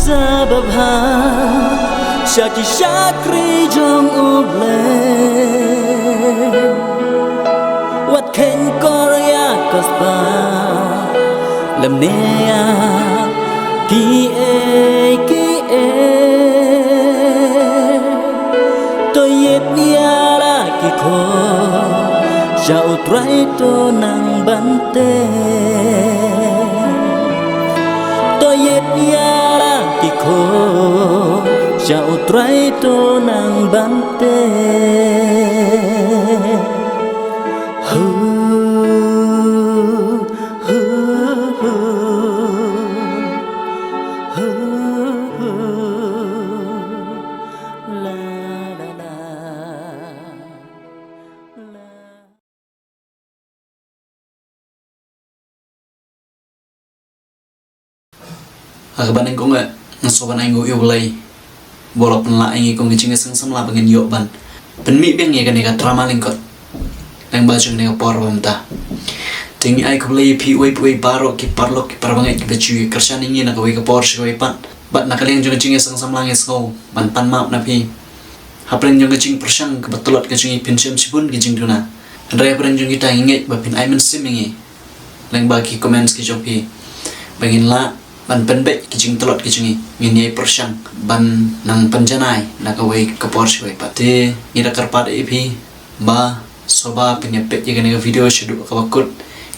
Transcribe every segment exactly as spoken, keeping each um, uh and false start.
Sa babha sha ki shakri jong U Blei. Wat kheiñ kor ïa ka spah lymne ïa kiei kiei. To ïit ïa la ki khun sha U Trai, to nang ban teh. To ïit ïa la ki khun sha U Trai, to nang ban teh. Hu, hu, hu, hu, hu. La, la, la. La. Ha kaba nyngkong eh, nga sngewbha ban ai nguh ïa U Blei ba u la pynlah ïa ngi kum ka jingïaseng samla ba ngin ïoh ban pynmih biang ïa kane ka drama lyngkot lyngba jong kane ka por ba mynta. Te ngi ai khublei ïa phi uwei pa uwei baroh ki paralok ki parabangeit kiba ju ïa kyrshan ïa ngi na kawei ka por sha kawei pat. Bad na ka liang jong ka jingïaseng samla ngi sngew ban pan map na phi hapdeng jong ka jingpyrshang kaba tlot ka jong ngi, phin shem shibun ki jingduna. Hynrei hapdeng jong kita ngi ngeit ba phin ai mynsiem ïa ngi lyngba ki comments ki jong phi ba ngin lah ban pynbeit ki jingtlot ki jong ngi, ngin ïai pyrshang ban nang pynjanai na kawei ka por sha kawei pat. Te ngi da kyrpad ïa phi ba sngewbha phin ïa peit ïa kane ka video shaduh kaba kut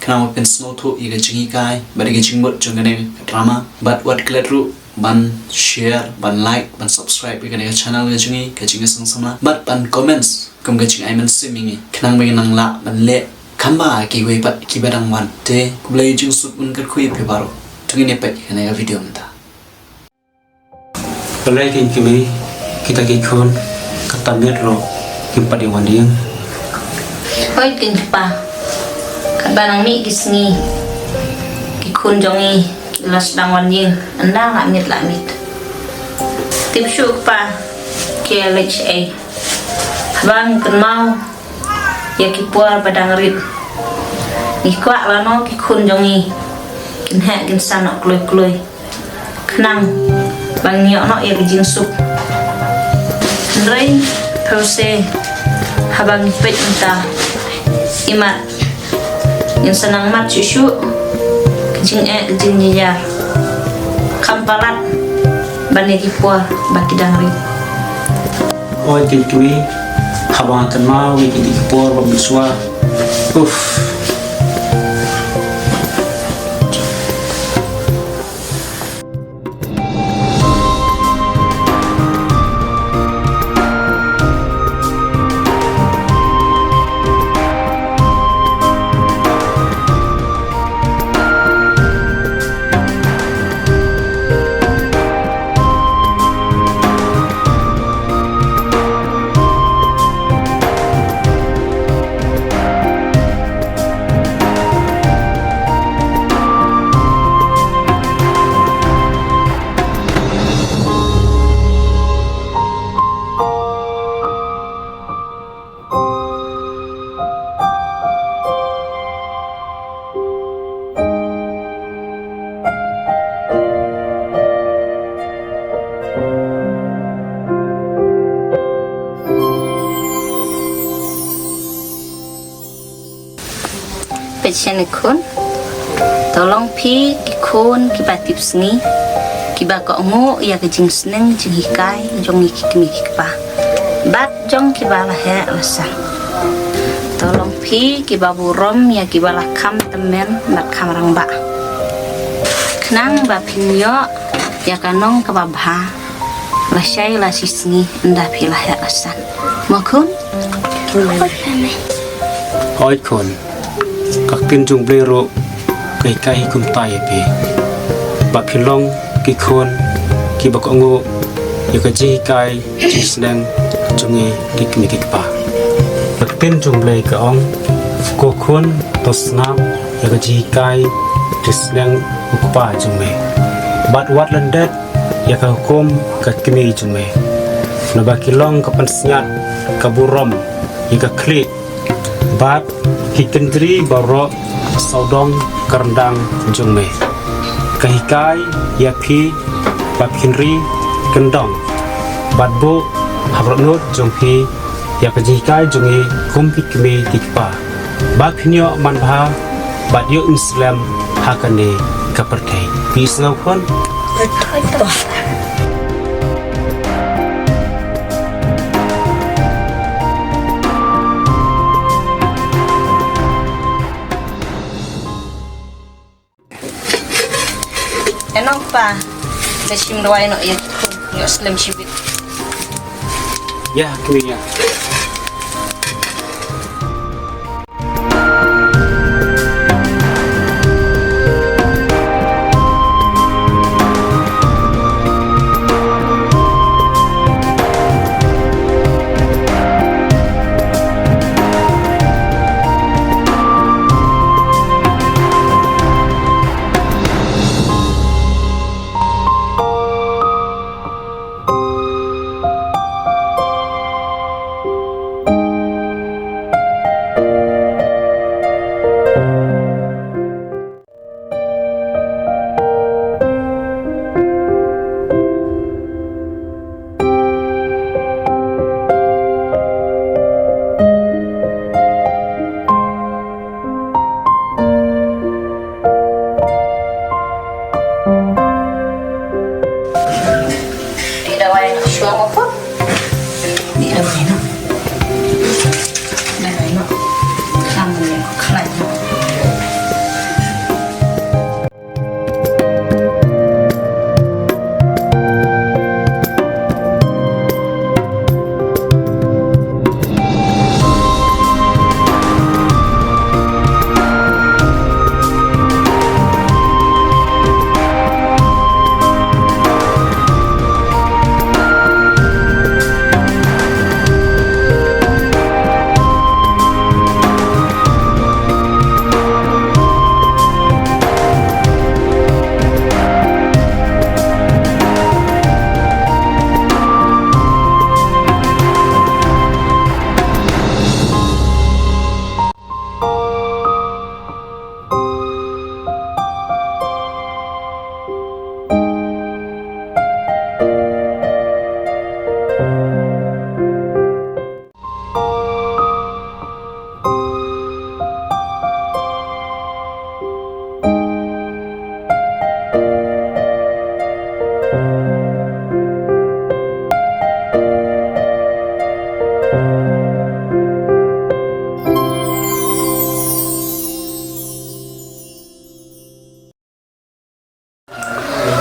khnang ba phin sngewthuh ïa ka jinghikai bad ïa ka jingmut jong kane ka drama. Bad wat klet ruh ban share, ban like, ban subscribe ïa kane ka channel ka jong ngi, ka Jingïaseng Samla, bad ban comments kum ka jingai mynsiem ïa ngi khnang ba ngin nang lah ban leh kham bha kiwei pat kiba dang wan. Te khublei jingsuk un kyrkhu ïa phi baroh. To ngin ïa peit ïa kane ka video mynta. Balei kin kmie kita ki khun, kata miet ruh kim pat ïa wan ïing. Hooid kin kpa, katba nang mih ki sngi ki khun jong ngi ki la sdang wan ïing ynda la miet la miet. Tip shuh kpa ki ïa leit shaei. Haba ngi kynmaw ïa ki por ba dang rit, ngi kwah lano ki khun jong ngi kin heh kin san noh kloi kloi khnang ba ngin ïoh noh ïa ka jingsuk. Hynrei phewse haba ngi peit mynta, imat ngin sa nang mad shuh shuh ka jingeh ka jingjynjar, kham palat ban ïa ki por ba ki dang rit. Hooid kin kmie, haba nga kynmaw ïa kine ki por ba mynshuwa. Uff. Peit shane khun. To long phi ki khun kiba tipsngi, kiba kohnguh ïa ka jingsneng jinghikai jong ngi ki kmie ki kpa bad jong kiba la heh la san. To long phi kiba burom ïa kiba la kham tymmen bad kham rangbah, khnang ba phin ïoh ïa ka nong kaba bha lashai lashisngi ynda phi la heh la san. Mo khun? Hooid khun. Ka ktien jong U Blei ruh ka hikai hi kumta ïa phi, ba phin long ki khun kiba kohnguh ïa ka jinghikai jingsneng jong ngi ki kmie ki kpa. Ka ktien jong U Blei ka ong, ko khun, to sngap ïa ka jinghikai jingsneng u kpa jong me, bad wat lyndet ïa ka hukum ka kmie jong me, naba ki long ka pansngiat, ka burom ïa ka khlieh, bad ki kyntri baroh sawdong ka ryndang jong me. Ka hikai ïa phi Ba phin ri kyndong bad buh ha ka dohnud jong phi ïa ka jinghikai jong ngi kum ki kmie ki kpa. Ba phin ïoh manbha bad ïoh im slem ha kane ka pyrthei. Phi sngew khun? Eno pa, da shim dawai noh ïa ki khun, ïoh slem shibit. Ïa, kmie ïa. Dih dawai noh shuwa mo pop. Dih dawai noh. Dih dawai noh. Kamu yang kelai noh.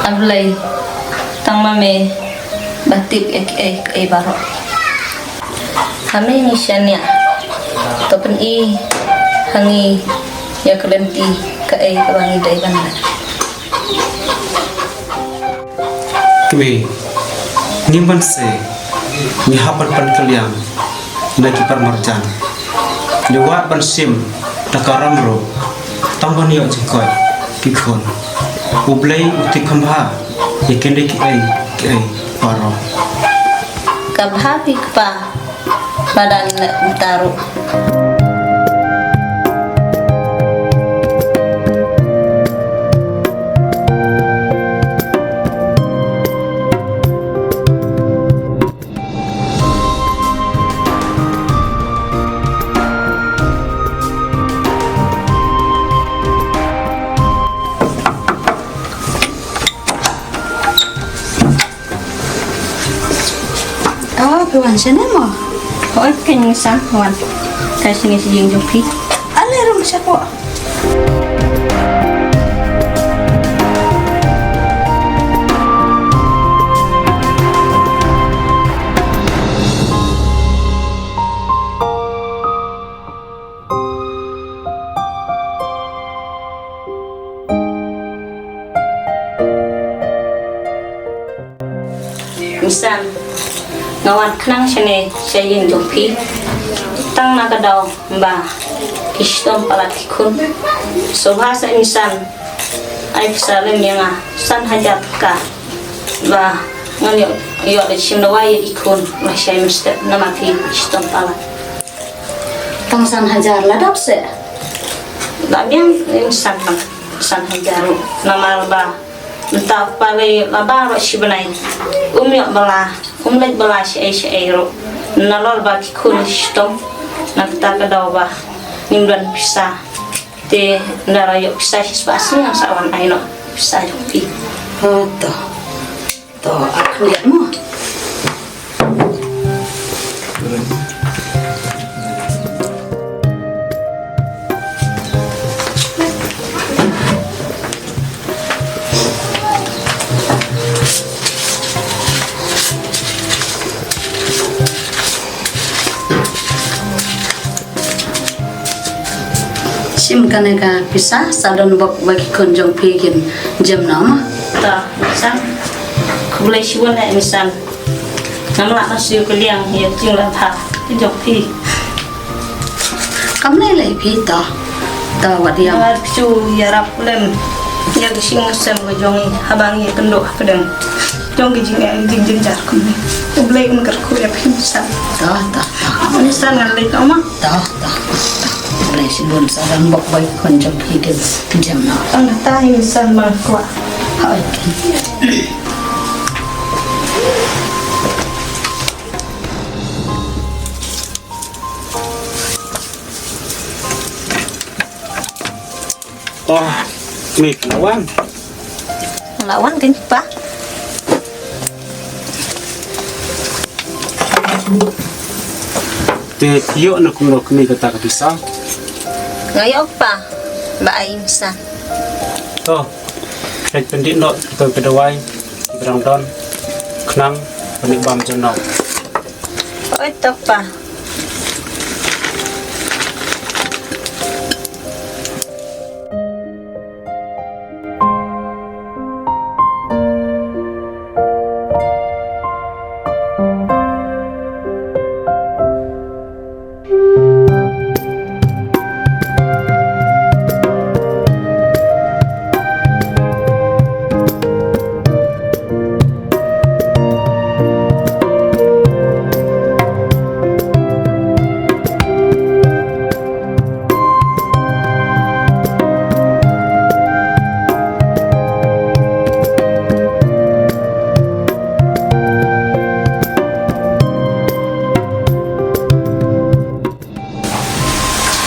A Blei, tang ma me ba tip ïa kiei kiei baroh. Ha me ngi shaniah, to pyni ha ngi ïa ka lynti kaei kaba ngi dei ban leh. Kmie, ngim banse, ngi hap ban pynkylliang na ki paramarjan. Ngi wad ban shim da ka ram ruh, tang ban ïoh jingkoit ki khun. U Blei u tip kham bha ïa kine kiei kiei baroh. Ka bha phi kpa, ba dang leh kumta ruh. Oh, phi wan shane mo? Hooid, ka ngi san wan. Ka shane sha ïing jong phi. Ale rung shapoh. Insan, nga wan khnang shane sha ïing jong phi. Tang na ka daw ba ki shitom palat ki khun. Sngewbha sa insan ai pisa lem ïa nga san hajar tyngka. Ba ngan ïoh, ïoh leit shim dawai ïa ki khun, ba shai mynstep namar ki shitom palat. Tang san hajar la dap se? La biang, eh, san, san hajar ruh. Namar ba Mynta u kpa ka ïoh la baroh shi bnai. Um ïoh bylla, um leit bylla shaei shaei ruh. Nalor ba ki khun ki shitom. Na kata ka daw ba ngim don pisa. Te ynda la ïoh pisa shispah sngi ngan sa wan ai noh pisa jong phi. Oh, to. To, ak liat mo. Shim kane ka pisa, sa don bok ba ki khun jong phi kin jem noh mo. To, Insan. Khublei shibun eh Insan. Ngam lah ban siew kylliang ïa ka jingleh bha ka jong phi. Kam lei lei phi to. To wat ïam. Wat shu ïarap lem ïa ka shynrang ka sem ka jong ngi haba ngi ïakynduh hapdeng jong ka jingeh ka jingjynjar kumne. U Blei un kyrkhu ïa phi Insan. To, to, to. Insan ngan leit noh mo. To, to, to. Khublei shibun, sa don bok ba ki khun jong phi kin jem noh. Tang kata hi Insan ba nga kwah. Hooid. Oh, Mei, la wan? La wan keiñ Pa. Te phi ïoh na kumno kane kata ka pisa? Nga ïoh Pa, ba ai Insan. To, peit pyndih noh kita ki dawai kiba dang don, khnang ban ïa bam jong ngi. Hooid to Pa.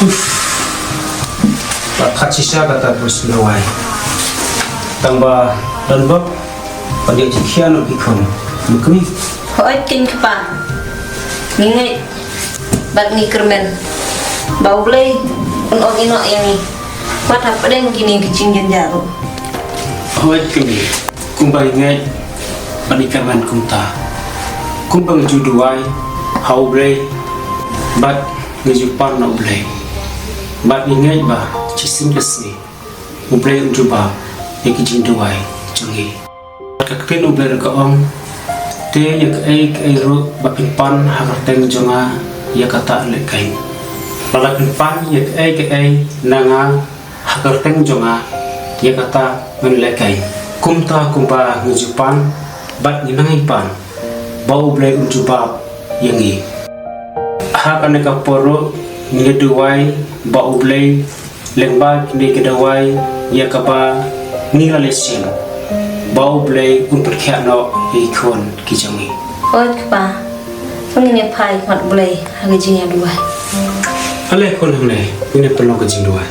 Uf. Ba khat shisha kata ka pisa dawai. Tang ba don bok, ba dei jingkhia noh ki khun. Mukni. Hooid keiñ Kpa. Ngi ngeit bad ngi kyrmen ba U Blei un ong ïa ngi wat hapdeng kine ki jingjynjar ruh. Hooid keiñ. Kumba ngi ngeit bad ngi kyrmen kumta. Kumba ngi ju duwai ha U Blei bad ngi ju pan na U Blei. Bad ngi ngeit ba shisien ka sngi U Blei un jubab ïa ki jingduwai jong ngi. Bad ka ktien U Blei ruh ka ong, te ïa kaei kaei ruh ba phin pan ha ka kyrteng jong nga, ïa kata lehkai. Lada phin pan ïa kaei kaei na nga ha ka kyrteng jong nga, ïa kata ngan lehkai. Kumta kumba ngi ju pan bad ngi nang ngi pan, ba U Blei un jubab ïa ngi. Ha kane ka por ruh ngi duwai ba U Blei lyngba kine ki dawai ïa kaba ngi la leit shim, ba U Blei un pynkhiah noh ïa ki khun ki jong ngi. Hooid Kpa, ngin ïa phai khmat U Blei ha ka jingïaduwai. Ale khun hangne, ngin ïa pynlong ka jingduwai.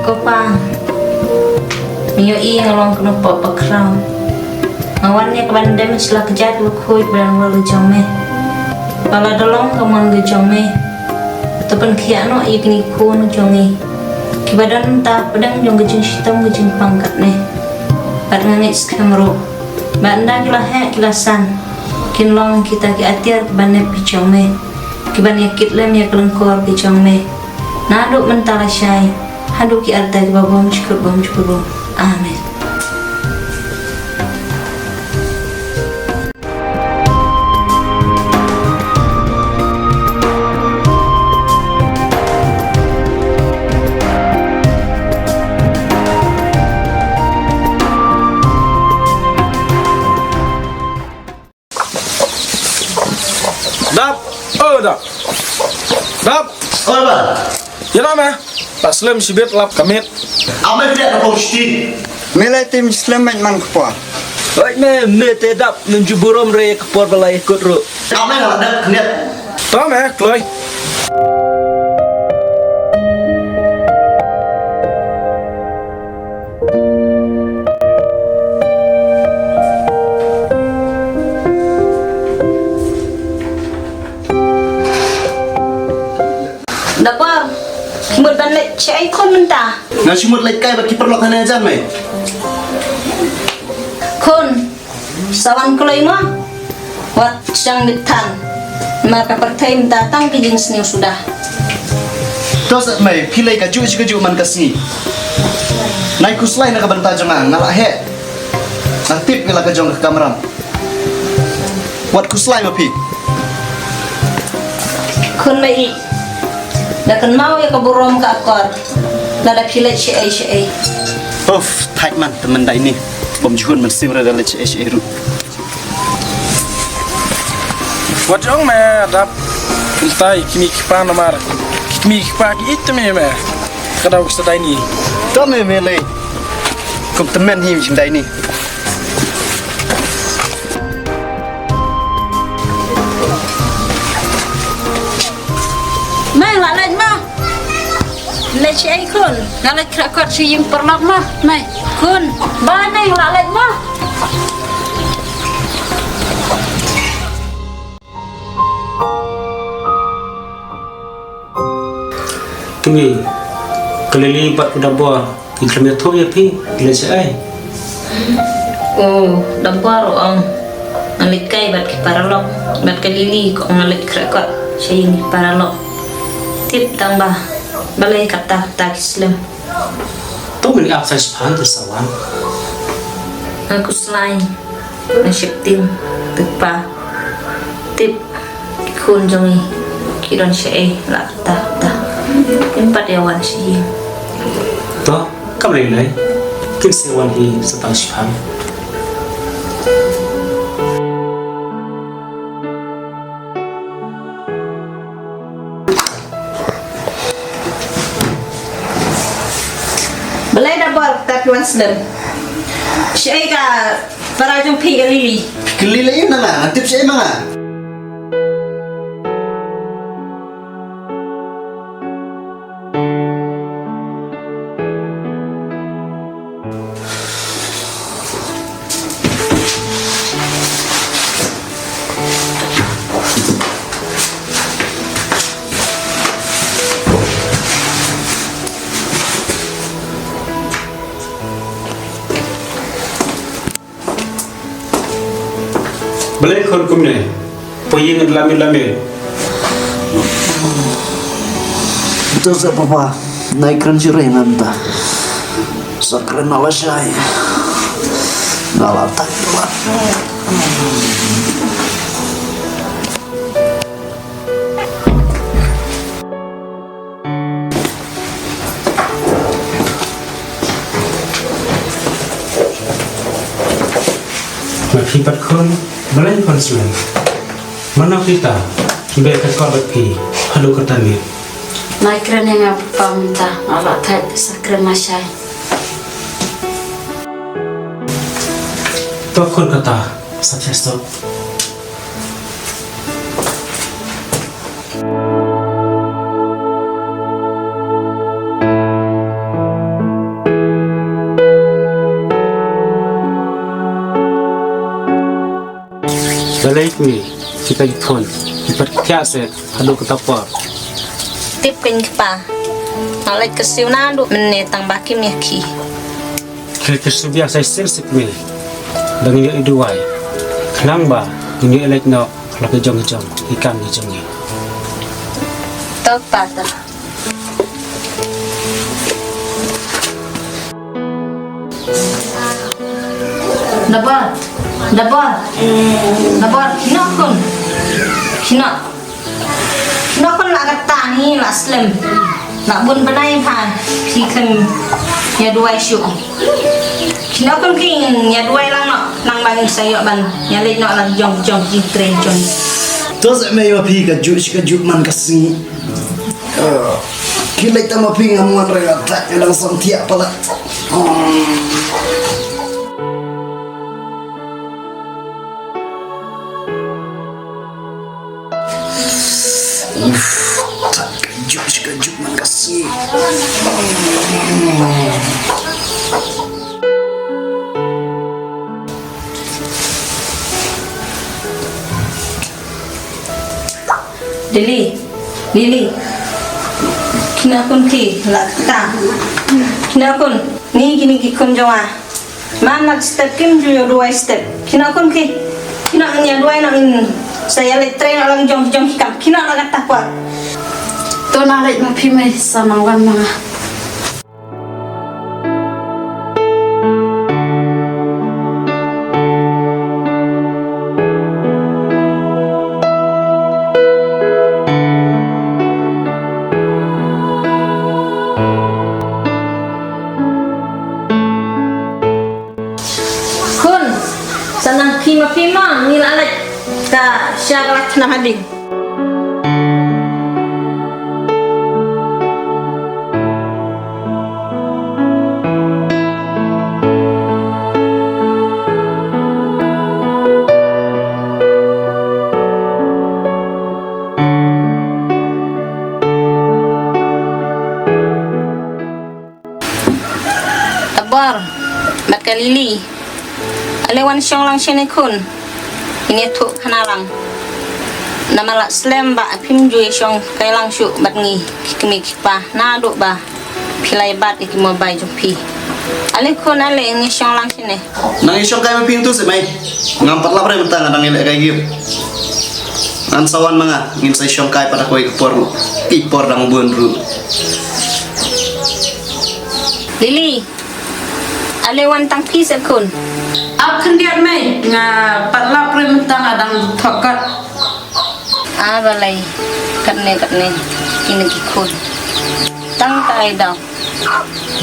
Ko Pa, me ïohi nga long kano pop bakhraw. Nga wan ïa ka ban dem sha la ka jait lukhuid ba don la jong me. Ba la da long ka mon ka jong me, to pynkhiah noh ïa kine ki khun jong ngi kiba don mynta hapdeng jong ka jingshitom ka jingpang katne. Bad nga ngeit skhem ruh ba ynda ki la heh ki la san, kin long kita ki atiar kiba nep ki jong me, kiban ïa kit lem ïa ka lyngkor ki jong me, naduh mynta lashai haduh ki arta kiba bymjukut bymjukut ruh. Amen. Dap, oh Dap. Dap. Oi ba. Ïa na me. Ba slem shibit lap ka miet. Ame biat na por shiti. Me lai tim slem man ka por. Oi me, me te Dap, ngan ju burom re ka por ba lai kut ru. Ame la dap kniat. To me kloi. Dapor, ki mut ban leit shaei khun mynta? Nga shu mut leit kai bad ki paralok hangne jan mei. Khun, sa wan kloi mo. Wat shang bit than. Namar ka pyrthei mynta tang ki jingsniew suda. To sa mei, phi lei kajuh shi kajuh man ka sngi. Nai khuslai na ka bynta jong nga, nga la heh. Nga tip ïa la ka jong ka kamram. Wat khuslai ma phi. Khun mei. Da kynmaw ïa ka burom ka akor. Lada phi leit shaei shaei. Uff, thait man te mynta ini. Bym ju hun mynsiem re da leit shaei shaei ruh. Wat ong me Dap. Mynta ki kmie ki kpa namar ki kmie ki kpa ki ïeit te me me. Ka dei ka sa dei ni. To me me lei. Kum tymmen hi jingdai ni. Mei, la leit mo. Leit shaei khun? Nga leit khreh kot sha ïing paralok mo. Mei, khun. Ba mei, la leit mo. Kmie, ka Lily bad u Dabor, ki khlem ïathuh ïa phi, ki leit shaei? Oh, Dabor u ong nga leit kai bad ki paralok, bad ka Lily ka ong nga leit khreh kot sha ïing ki paralok. Tip tang ba balei kata kata ki slem. To ngin ap sa shipang te sa wan. Nga khuslai. Nga sheptieng te kpa. Tip ki khun jong ngi ki don shaei la kata kata. Kin pat ïa wan sha ïing. To kam lei lei. Kin sa wan hi sa tang shipang. Balei Dabor kata phi wan slem? Shaei ka para jong phi ka Lily? Ka Lily na nga, nga tip shaei ma nga. Balei khun kumne? Poi ïing lamit lamit. Joseph papa, nai kren shuh re ngan ta. Sa kren na lashai. Nga la tai. Ma phi pat khun, balei khun slem? Mano kita, kiba ïakynduh bad phi haduh katta miet? Nai kren ïa nga papa mynta, nga la thait sa kren lashai. To khun kata, sa theh sop. Balei kmie, kita ki khun, ki pat thiah se haduh kata por. Tip kein kpa. Nga leit kyrsiew naduh mynne tang ba kim ïa khie. Ki kyrsiew biang sa shisien se kmie. Ba ngin ïoh ïa duwai. Khnang ba ngin ïoh leit noh la ka jong ka jong ki kam ki jong ngi. To kpa ta. Dabor, Dabor, Dabor, kino khun? Kino? Kino khun la katta ngi la slem. La bun bnai bha phi khlem ïa duwai shuh. Kino khun phi ïa duwai lang noh, nang ba ngin sa ïoh ban ïa leit noh la jong jong ki trei jong. To seh mei ma phi, ka juh shi ka juh man ka sngi. Ki leit tang ma phi, ngam wan re nga thait, nga dang sam thiah palat. Uff, thait ka juh shi ka juh man ka sngi. Lily, Lily. Kine khun ki la kata. Kine khun, ngi kine ki khun jong nga. Man la step kim ju ïa duwai step. Kine khun ki. Kine ngin ïa duwai, ngin sa ïa leit trei noh la jong jong ki kam. Kine la kata kwah. To nga leit ma phi mei, sa nang wan ma nga. Khun, sa nang phi ma phi ma, ngi la leit ka sha ka la khnam hading. Ka Bor bad ka Lily. Ale wan shong lang shane khun. Ngin ïathuh khana lang. Namar la slem ba phim ju ïa shong kai lang shuh bad ngi ki kmie ki kpa naduh ba phi la ïa bat ïa ki mobile jong phi. Ale khun, ale ngin shong lang shane. Nang ïa shong kai ma phi tu seh mei. Ngam pat lap re mynta nga dang ïa leh kai gift. Ngan sa wan ma nga, ngin sa shong kai pat ha kawei ka por ruh. Ki por dang bun ruh. Lily, ale wan tang phi seh khun. Ap khyndiat mei, nga pat lap re mynta nga dang thok kot. Ah, balei katne katne kine ki khun. Tang ka ai daw.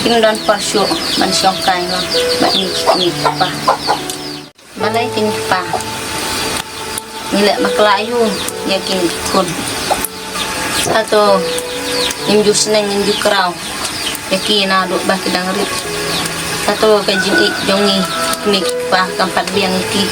Kim don por shuh ban shong kai lang bad ngi ki kmie ki kpa. Balei kin kpa. Ngi leh bakla aiu ïa kin ki khun. Hato ngim ju sneng ngim ju kraw ïa ki naduh ba ki dang rit. Hato ka jingïeit jong ngi ki kmie ki kpa kam pat biang ïa ki.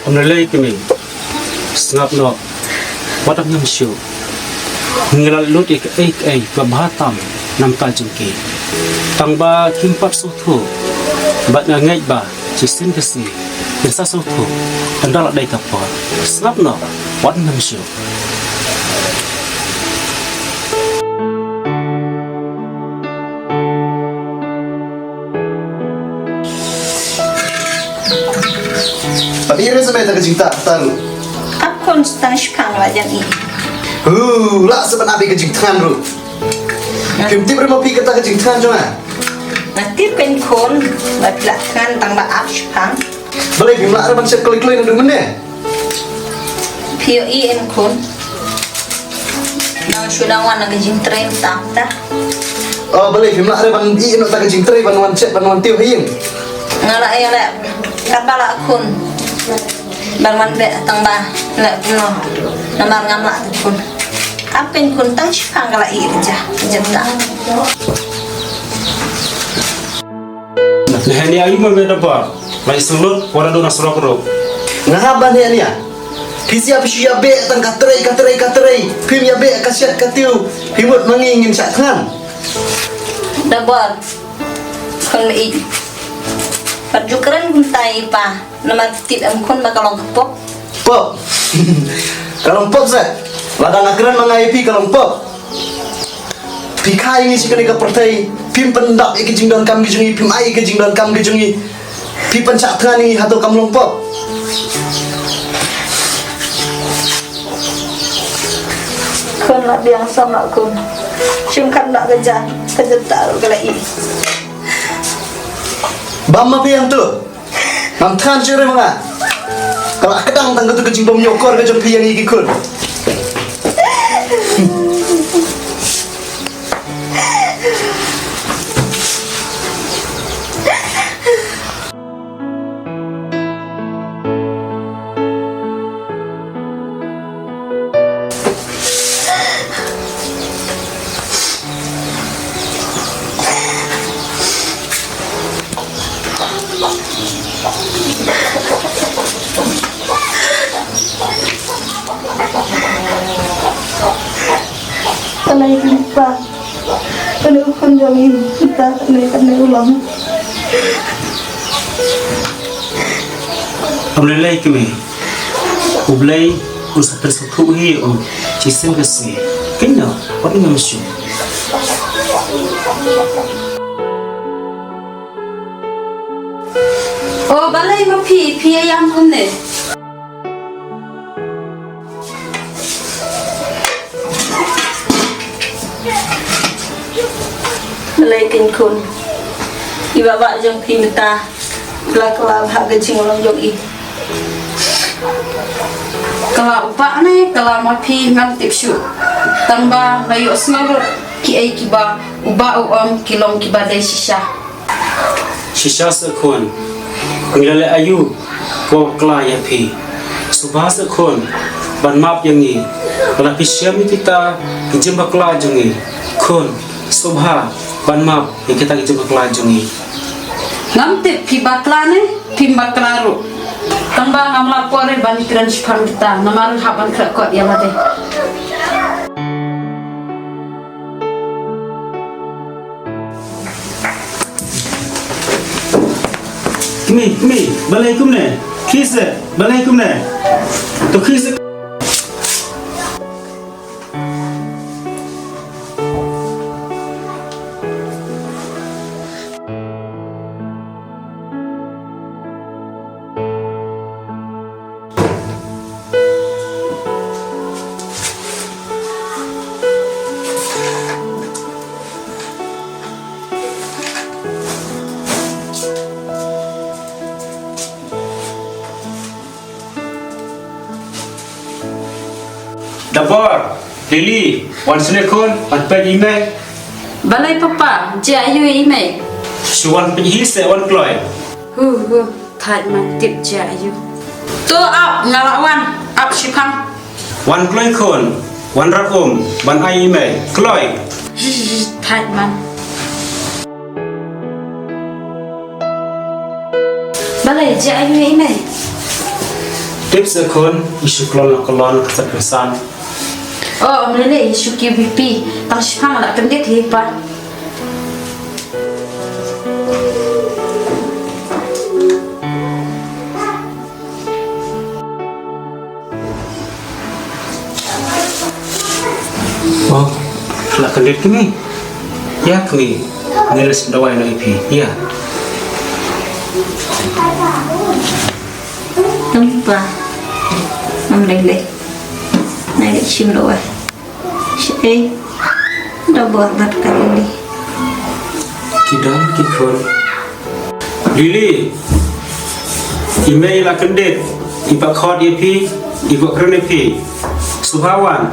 Ym lei lei kmie. Sngap noh. Wat nym ngam shuh. Ngi la lut ïa kaei kaei kaba bha tam na bynta jong ki. Tang ba kim pat sngewthuh. Bad nga ngeit ba shisien ka sngi kin sa sngewthuh. Ynda la dei ka por. Sngap noh. Wat nym ngam shuh. Pat ïa re sa mei ta ka jingtah ta ruh. Ap khun, tang shipang la jan i. Hu, la sa ban ap ïa ka jingthngan ruh. Phim tip re ma phi kata ka jingthngan jong nga. Nga tip kein khun, ba phi la thngan tang ba ap shipang. Balei phim lah re ban shet kloi kloi naduh mynne? Phi ïohi em khun. Nang shu dang wan na ka jingtrei mynta mynta. Oh, balei phim lah re ban ïeh noh ta ka jingtrei ban wan shet ban wan tiew ha ïing? Nga lah ïa leh katba lah khun. Ban wan beh tang ba leh kumno. Namar ngam lah te khun. Ap kein khun, tang shipang ka la ïeh ka ja. Ka ja ta. Nehniah aïu ma me Dabor? Lai sngewlut, wat haduh na surok ruh. Nga hap ban nehniah. Phi sngewbha phi shu ïa beh tang ka trei, ka trei, ka trei. Phim ïa beh ka shet ka tiew. Phi mut ma ngi ngin shah thngan. Dabor. Khun mei. Pat ju kren kumta ïa i pa. Namar tip em khun ba ka long ka pop. Pop. Ka long pop seh. Lada nga kren ma nga ïa phi ka long pop. Phi kha ïa ngi sha kane ka pyrthei, phim pyndap ïa ki jingdonkam ki jong ngi, phim ai ïa ki jingdonkam ki jong ngi. Phi pynshah thngan ïa ngi, hato kam long pop? Khun, la biang sam la khun. Shim khat la ka ja, ka ja ta ka la i. Bam ma phi ïa tu. Ngam thngan shuh re ma nga. Ka la kdang tang katu ka jingbym ñiewkor ka jong phi ïa ngi ki khun. Lai kane pa. Kane u khun jong i, ta kane, kane u long. Ym lei lei kmie. U Blei un sa pynsngewthuh hi ïa u shisien ka sngi. Kynnoh, wat ngam shu. O balei ma phi, phi ïa ïam kumne? Balei keiñ khun, i bah bah jong phi mynta la kylla bha ka jinglong jong i. Kylla u bah ne kylla ma phi ngam tip shuh. Tang ba nga ïohsngew ruh kiei kiba u bah u ong ki long kiba dei shisha. Shisha seh khun, ngi la leh aïu ko bakla ïa phi? Sngewbha seh khun ban map ïa ngi. Lada phi shem ïa kita ki jingbakla jong ngi, khun, sngewbha ban map ïa kita ki jingbakla jong ngi. Ngam tip phi bakla ne phim bakla ruh. Tang ba ngam lah por ban kren shaphang kita, namar hap ban khreh kot ïa lade. Kmie, kmie, balei kumne? Khie seh, balei kumne? To khie seh. Dabor, Lily, wan shane khun, wan peit ïa i mei. Balei papa, jia aïu ïa i mei? Shu wan peit hi seh, wan kloi. Hu hu, thait man, tip jia aïu. To ap, nga la wan, ap shiphang. Wan kloi khun, wan rat um ban ai i mei, kloi. Thait man. Balei, jia aïu ïa i mei? Tip seh khun, i shu klon la klon, kynsan kynsan. O, ym lei lei, i shu kiew BP, tang shiphang la kyndit hi pa. Oh, la kyndit kmie. Ïa kmie, ngi la sngewdawai noh ïa phi. Ïa. Tang pa. Ym lei lei. Nai leit shim dawai. Shaei, Dabor bad ka Lily. Ki don ki khun. Lily, i mei la kyndit, i pynkut ïa phi, i kwah kren ïa phi. Sngewbha wan.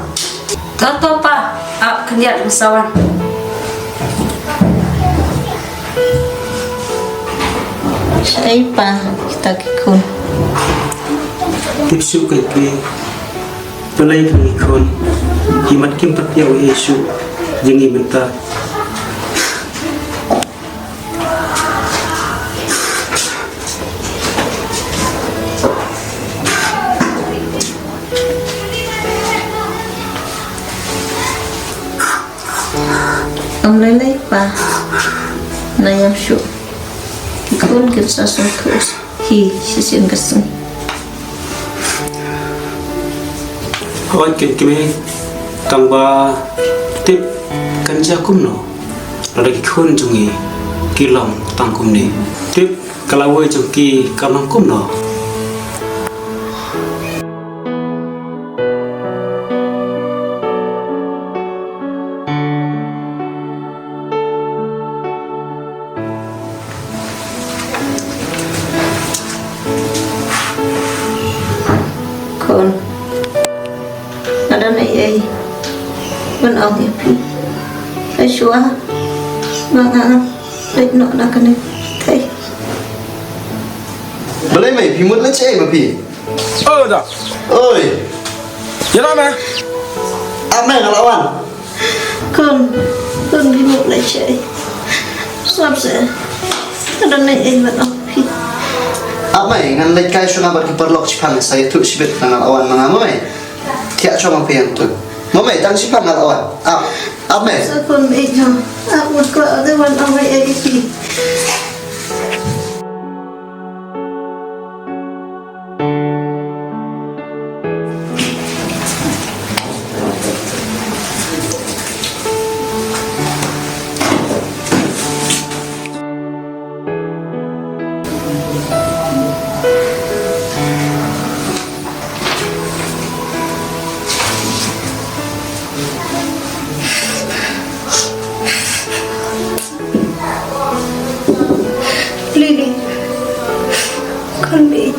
To to pa, ap khyndiat, nga sa wan. Shaei pa, kita ki khun. Tip shuh keiñ phi. Balei phi khun, i mat kim pat ïa u Jisu jong ngi mynta. Ym lei lei pa, na ïam shuh. Ki khun kin sa sngewthuh hi shisien ka sngi. Hooid keiñ kmie, tang ba tip kan jia kumno lada ki khun jong ngi ki long tang kumne. Tip ka lawei jong ki kan long kumno. Khun, nga don ei ei ban ong ïa phi. Hashwa ba nga leit noh na kane ka pyrthei. Balei mei, phi mut leit shaei ma phi? Oh da. Oi. Ïa la me. Ap mei, nga la wan. Khun, khun, phi mut leit shaei? Sngap seh. Nga don ei ei ban ong phi. Ap mei, ngan leit kai shuwa bad ki paralok shiphang, sa ïathuh shibit, nga la wan ma nga mo mei. Thiah shuwa ma phi hangto mo. Mei, tang shiphang nga la wan. Ap, ap mei. Sa khun mei jong. Ap mut ko ade wan ap mei A P. Lily, khun beit.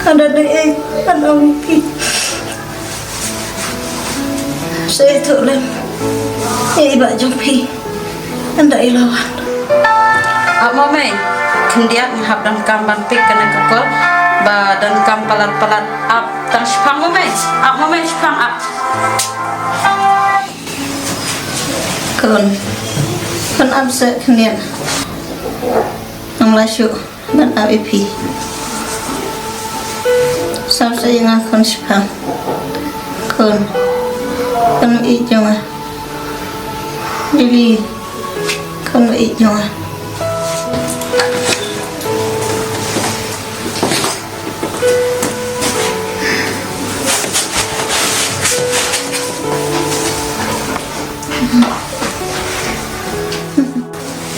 Haba dei ei, haba ong phi. Sa ïathuh lem ïa i bah jong phi. Ynda i la wan. Ap ma mei, khyndiat nga hap donkam ban pick kane ka call ba donkam palat palat. Ap tang shiphang ma mei. Ap ma mei shiphang ap. Khun, khun ap sa khyndiat. Ngam lah shuh ban ap ïa phi. Sam sa ïa nga khun shiphang. Khun, khun ïeit jong nga. Lily, khun ïeit jong nga.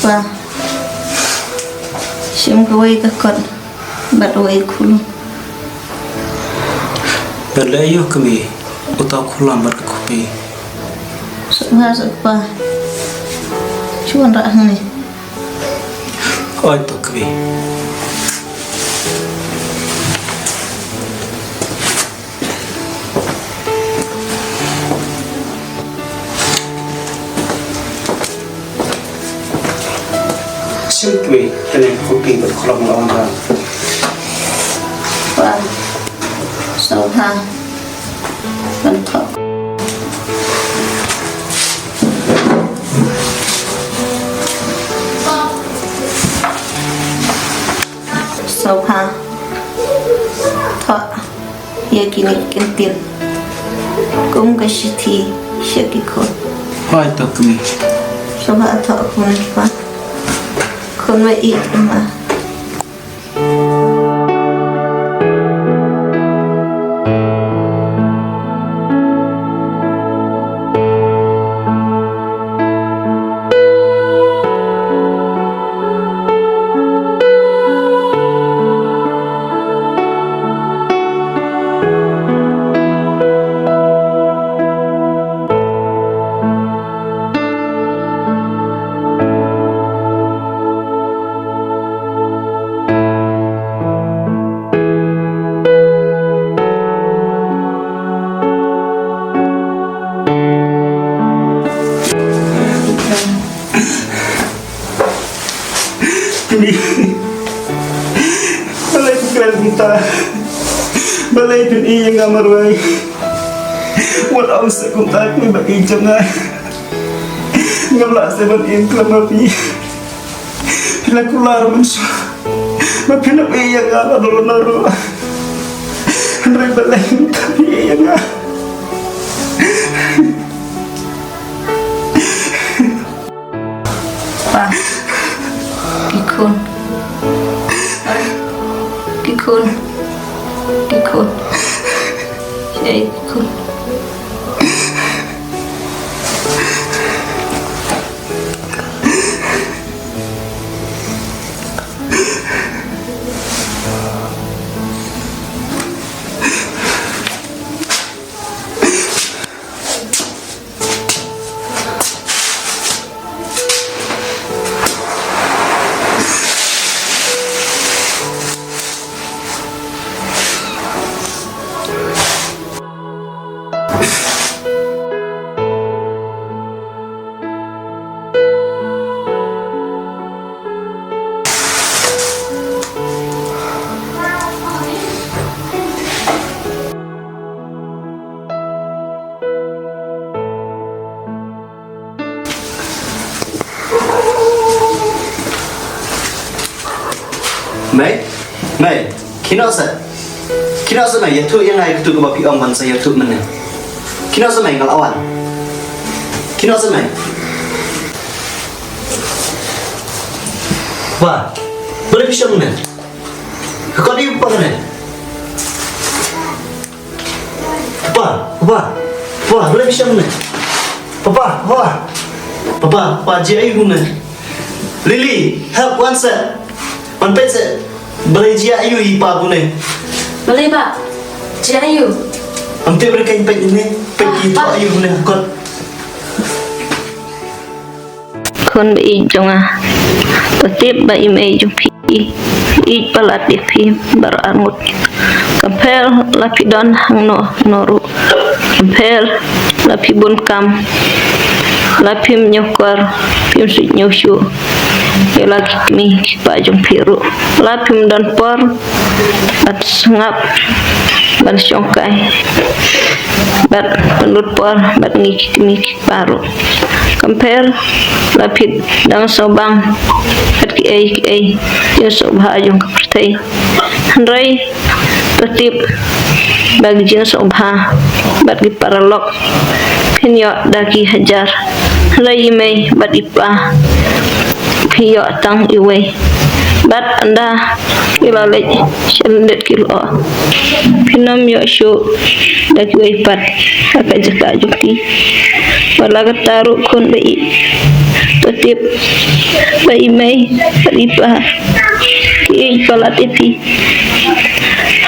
Wa, shim kawei ka kot bad wei khulum. Bad leh aïu kmie, uta u khulum bad ka khupi? Sukma sukpa. Shu wanrah hangne. Oi to kmie. Shim kmie, kane ka khupi bad khulum la wanrah. Wa. Sngewbha ban thoh. Sngewbha thoh ïa kine ki kyntien kum ka shithi sha ki khun. Hooid to kmie. Sngewbha thoh khun, pa. Khun, wa ïeit ma. Balei phi kren kumta? Balei phin ïeit ïa nga marwei? Wat ong seh kumta, kmie ba ïeit jong nga. Ngam lah seh ban im khlem ma phi. Phi la kular mynshuwa ba phin ïeit ïa nga naduh nalor. Hynrei balei phi ïeit ïa nga? Pa, ki khun. Pa, ki khun. Ki khun. Ei, ki khun. Mei, mei, khie noh seh. Khie noh seh mei, ïathuh ïa nga ïa katu kaba phi ong ban sa ïathuh mynne. Kino sa mai kal awan. Kino sa mai. Ba, boleh bisa muna. Kau di apa ni? Papa, papa, papa, boleh bisa muna. Papa, papa, papa, papa, jia ayu muna. Lily, help one set. One pet set. Boleh jia ayu i pa muna. Boleh ba? Jia ayu. Am te boleh kain pet ini. Pet itu ayu muna kot. Khun ba ïeit jong nga. To tip ba i mei jong phi i palat ïa phi baroh arngut. Kam pher la phi don hangno hangno ruh. Kam pher la phi bun kam. La phim ñiewkor, phim suk ñiewsuk. Ïa la ki kmie ki kpa jong phi ruh. La phim don por bad sngap bad shongkai bad pynlut por bad ngi ki kmie ki kpa ruh. Kam pher la phi dang sngewbang bad kiei kiei jingsngewbha jong ka pyrthei. Hynrei to tip ba ki jingsngewbha bad ki paralok phin ïoh da ki hajar. Hynrei i mei bad i pa phi ïoh tang iwei. Bad ynda ki la leit sha lyndet ki lyoh, phin ym ïoh shuh da kiwei pat ha ka jaka jong ki. Wat la katta ruh khun ba ïeit, to tip ba i mei bad i pa ki ïeit palat ïa phi.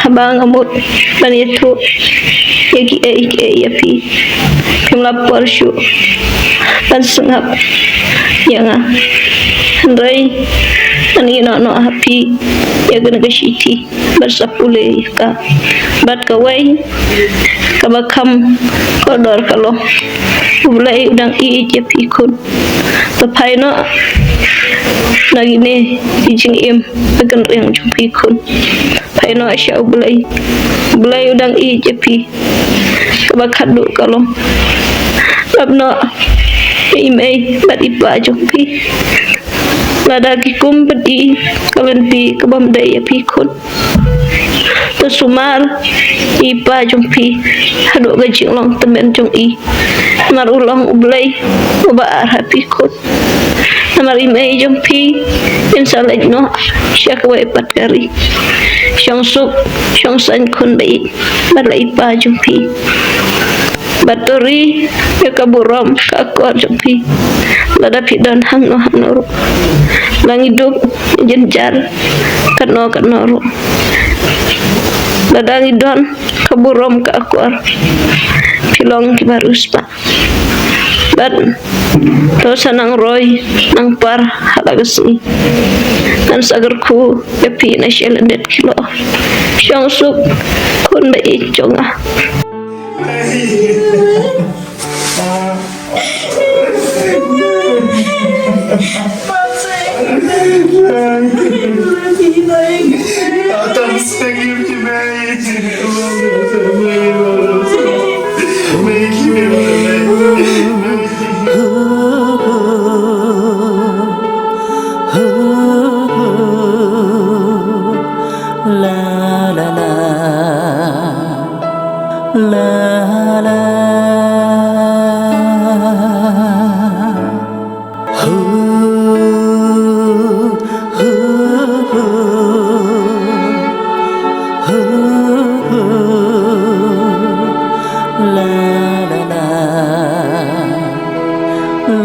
Haba nga mut ban ïathuh ïa kiei kiei ïa phi, phim la por shuh ban sngap ïa nga. Hynrei ngan ïehnoh noh ha phi ïa kane ka shithi bad sa pule ïa ka. Bad kawei kaba kham kordor ka long, U Blei u dang ïeit ïa phi khun. To phai noh na kine ki jingim ba kynriang jong phi khun. Phai noh sha U Blei. U Blei u dang ïeit ïa phi. Kaba khadduh ka long, lap noh ïa i mei bad i pa jong phi. Lada ki kum bad i ka lynti ka bym dei ïa phi khun, to sumar ïa i pa jong phi haduh ka jinglong tymmen jong i. Namar u long U Blei uba ar ha phi khun. Namar i mei jong phi in sa leit noh sha kawei pat ka ri. Shong suk shong saiñ khun ba ïeit bad la i pa jong phi. Bad to ri ïa ka burom ka akor jong phi lada phi don hangno hangno ruh. La ngi duk jynjar katno katno ruh, lada ngi don ka burom ka akor, phi long kiba riewspah. Bad to sa nang roi nang par ha la ka sngi. Ngan sa kyrkhu ïa phi na sha lyndet ki lyoh. Shong suk khun ba ïeit jong nga. La la la, la la. Hu, hu, hu. Hu, hu. La la la,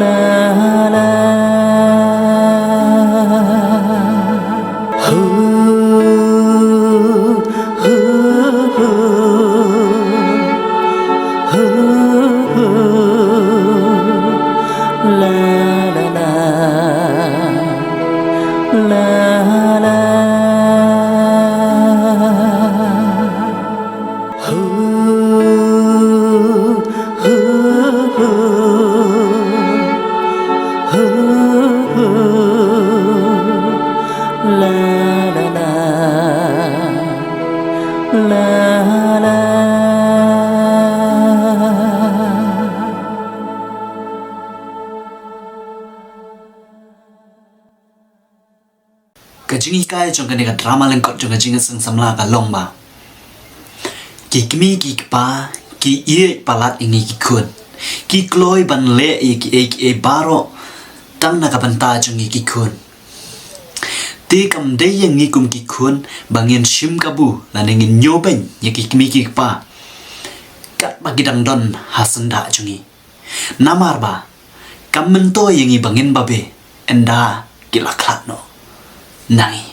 la la. Hu, hu, hu. Hu, hu. La la la, la la. Hu, hu, hu. Hu, hu. La la la, la la. Ka jinghikai jong kane ka drama lyngkot jong ka jingïaseng samla ka long ba ki kmie ki kpa Ki ïeit palat ïa ngi ki khun. Ki kloi ban leh ïa kiei kiei baroh tang na ka bynta jong ngi ki khun. Te kam dei ïa ngi kum ki khun ba ngin shim kabu lane ngin ñiewbeiñ ïa ki kmie ki kpa katba ki dang don ha syndah jong ngi. Namar ba kam myntoi ïa ngi ba ngin babe ynda ki la khlad noh na ngi.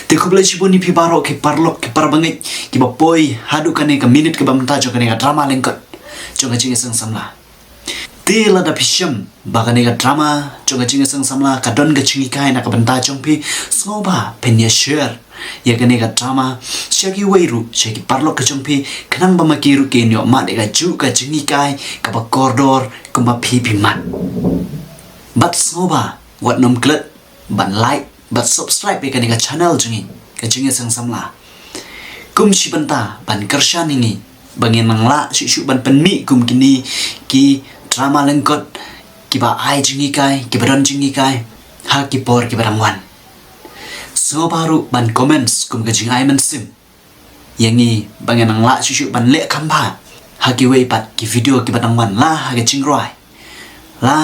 Te khublei shibun ïa phi baroh ki paralok ki parabangeit kiba poi haduh kane ka minit kaba mynta jong kane ka drama lyngkot jong ka Jingïaseng Samla. Te lada phi shem ba kane ka drama jong ka Jingïaseng Samla ka don ka jinghikai na ka bynta jong phi, sngewbha phin ïa share ïa kane ka drama sha kiwei ruh, sha ki paralok ki jong phi, khnang ba ma ki ruh kin ïoh mad ïa kajuh ka jinghikai kaba kordor kumba phi phi mad. Bad sngewbha wat nym klet ban like bad subscribe ïa kane ka channel jong ngi ka Jingïaseng Samla, kum shi bynta ban kyrshan ïa ngi ba ngin nang lah shuh shuh ban pynmih kum kine ki drama lyngkot kiba ai jinghikai, kiba don jinghikai ha ki por kiba dang wan. Sngewbha ruh ban comments kum ka jingai mynsiem ïa ngi ba ngin nang lah shuh shuh ban leh kham bha ha kiwei pat ki video kiba dang wan, la ha ka jingrwai, la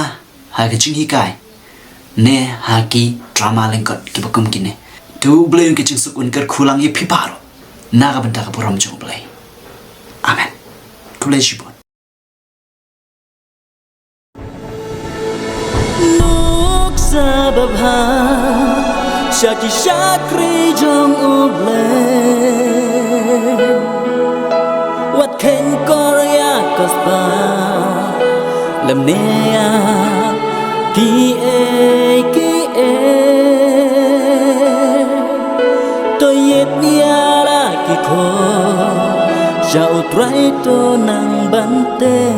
ha ka jinghikai, ne ha ki drama lyngkot kiba kum kine. To U Blei un ka jingsuk un kyrkhu lang ïa phi baroh na ka bynta ka burom jong U Blei. Amen. Khublei shibun. Nuksa babha sha ki shakri jong U Blei. Wat khein kor ïa ka spa lem ne ïa kiei kiei. To ïeit ïa la ki khun sha U Trai to nang ban teh.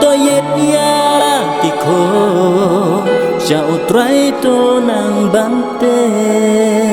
To ïeit ïa la ki khun sha U Trai to nang ban teh.